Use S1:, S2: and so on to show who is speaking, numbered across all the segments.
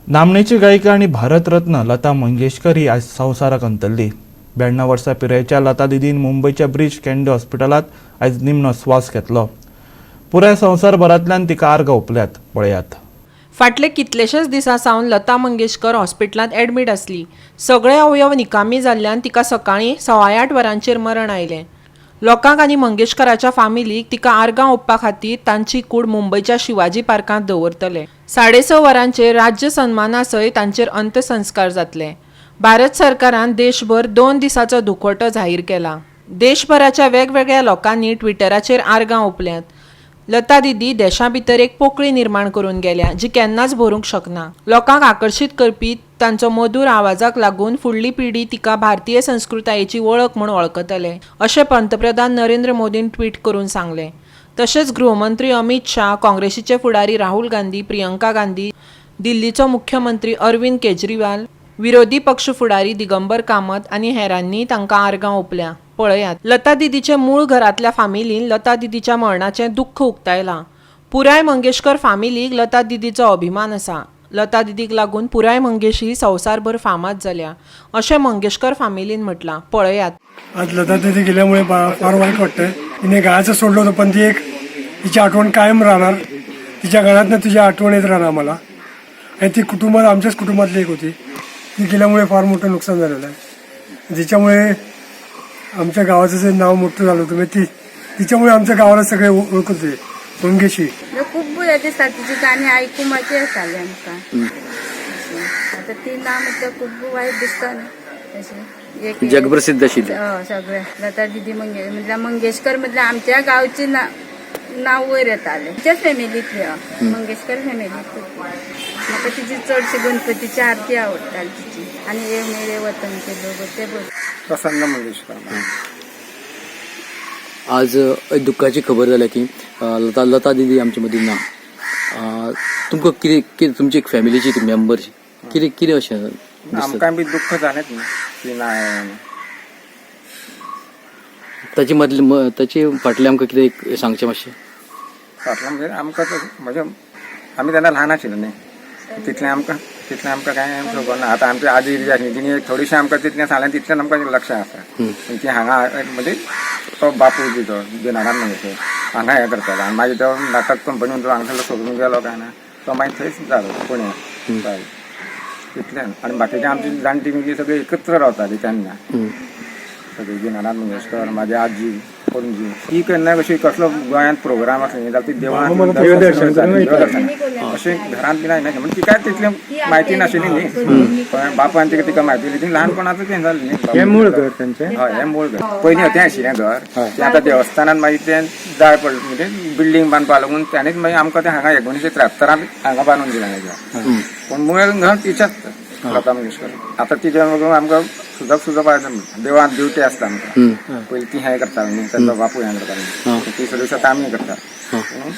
S1: नामनेची गायिका आनी भारतरत्न लता मंगेशकर ही आयज संवसाराक अंतरली. 92 वर्सां पिरायेच्या लता दिदीन मुंबयच्या ब्रीच कँडी हॉस्पिटलांत आयज निमणो स्वास घेतलो. पुराय संवसारभरांतल्यान तिका आर्गां ओंपल्यात. पळयात.
S2: फाटले कितलेशेच दिसां सावन लता मंगेशकर हॉस्पिटलांत ॲडमीट आसली. सगळे अवयव निकामी जाल्ल्यान तिका सकाळीं 8:15 वरांचेर मरण आयलें. लोकांक आनी मंगेशकराच्या फामिलीक तिका आर्गां ओंपपा खातीर तांची कूड मुंबयच्या शिवाजी पार्कांत दवरतले. 6:30 वरांचेर राज्य सन्माना सयत तांचेर अंत्यसंस्कार जातले. भारत सरकारान देशभर 2 दिसाचो दुखवटो जाहीर केला. देशभराच्या वेगवेगळ्या लोकांनी ट्विटराचेर आर्गां ओंपल्यांत. लता दिदी देशा भितर एक पोकळी निर्माण करून गेल्या जी केन्नाच भरूंक शकना. लोकांक आकर्शीत करपी तांचो मधूर आवाजाक लागून फुडली पिढी तिका भारतीय संस्कृतायेची वळख म्हूण वळखतले अशें पंतप्रधान नरेंद्र मोदीन ट्वीट करून सांगलें. तशेंच गृहमंत्री अमीत शाह, काँग्रेसीचे फुडारी राहुल गांधी, प्रियंका गांधी, दिल्लीचो मुख्यमंत्री अरविंद केजरीवाल, विरोधी पक्ष फुडारी दिगंबर कामत आनी हेरांनी तांकां आर्गां ओंपल्या. पळयात. लता दिदीचे मूळ घरांतल्या फामिलीन लता दिदीच्या मरणाचें दुख्ख उक्तायलां. पुराय मंगेशकर फामिलीक लता दिदीचो अभिमान आसा. लता दिदीक लागून पुराय मंगेशी संवसारभर फामाद जाल्या अशें मंगेशकर फामिलीन म्हटलां. पळयात.
S3: आज लता दिदी गेल्यामुळे फार वाईट वाटतंय. तिने गायचं सोडलं होतं, पण ती एक तिची आठवण कायम राहणार. तिच्या गळ्यातनं तिची आठवण येत राहणार आम्हाला. आणि ती कुटुंबात आमच्याच कुटुंबातली एक होती. ती गेल्यामुळे फार मोठं नुकसान झालेलं आहे. तिच्यामुळे आमच्या गावाचं जे नाव मोठं झालं होतं, म्हणजे ती तिच्यामुळे आमच्या गावाला सगळे ओळखत होते, मंगेशी.
S4: खूब बरें दिसता. तिची गाणी आयकूंक मजा येताली आमकां. आतां ती ना म्हटल्यार खूब वायट दिसता न्ही अशें एक
S5: जगप्रसिद्ध आशिल्ली.
S4: हय, सगळें लता दिदी मंगेश म्हटल्यार मंगेशकर म्हटल्यार आमच्या गांवची नांव वयर येतालें. आमच्याच फॅमिलींतली, हय, मंगेशकर फॅमिलींतली. म्हाका तिची चडशी गणपतीची आरती आवडटाली तिची आनी ये मेरे वतन के लोगो ते बरें.
S6: प्रसन्न मंगेशकर.
S5: आज एक दुःखाची खबर जाल्या की लता लता दिदी आमचे मदीं ना. तुमकां कितें कितें तुमची एक फॅमिलीची ती मेंबर कितें कितें अशें दिसता?
S6: आमकां बी दुःख जालेंच न्ही ती ना म्हणून.
S5: ताचे मदले ताचे फाटलें आमकां कितें एक सांगचें मातशें.
S6: फाटलें म्हणजे आमकां म्हणजे आमी तेन्ना ल्हान आशिल्ले न्ही, तितलें आमकां कांय खबर ना. आतां आमची आजी जी आसली तिणी एक थोडीशी आमकां तितलें सांगलें, तितलें आमकां लक्षांत आसा. पूण ती हांगा म्हणजे तो बापूय तिचो दिनानाथ मंगेशकर हांगा हें करतालो आनी मागीर तो नाटक कंपनीन तो हांगासरलो सोडून गेलो काय ना, तो मागीर थंयच जालो पुण्याक जालो तितल्यान. आनी बाकीचे आमची जाणटी म्हणजे सगळी एकत्र रावताली तेन्ना सगळी. दिनानाथ मंगेशकर, माझी आजी, पणजी ती केन्ना कशी कसलो गोंयांत प्रोग्राम आसले जाल्यार ती देवळांत देवदर्शन अशें घरांत बी जायना म्हणून तिका तितली म्हायती नाशिल्ली न्ही. पण बापान तिका म्हायती दिली. ती ल्हानपणांतच हें जालें न्ही.
S7: हें मूळ घर तेंचें?
S6: हय, हें मूळ घर. पयलीं तें आशिल्लें घर, तें आतां देवस्थानान मागीर तें जाय पडलें, म्हणजे बिल्डींग बांदपा लागून ताणेच मागीर आमकां तें हांगा 1973त हांगा बांदून दिलें हें. पूण मूळ घर तिचेंच, लता मंगेशकर. आतां तिच्या आमकां सुद्दां सुद्दां पाळटा. देवळांत ड्युटी आसता आमकां. पयलीं ती हें करताली न्ही, तांचो बापूय हें करताली, तिसरे दिसा आमी करता, म्हणून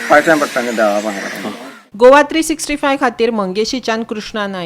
S6: पाळचें पडटा न्ही देवा.
S2: गोवा 365 खातीर मंगेशीच्यान कृष्णा नायक.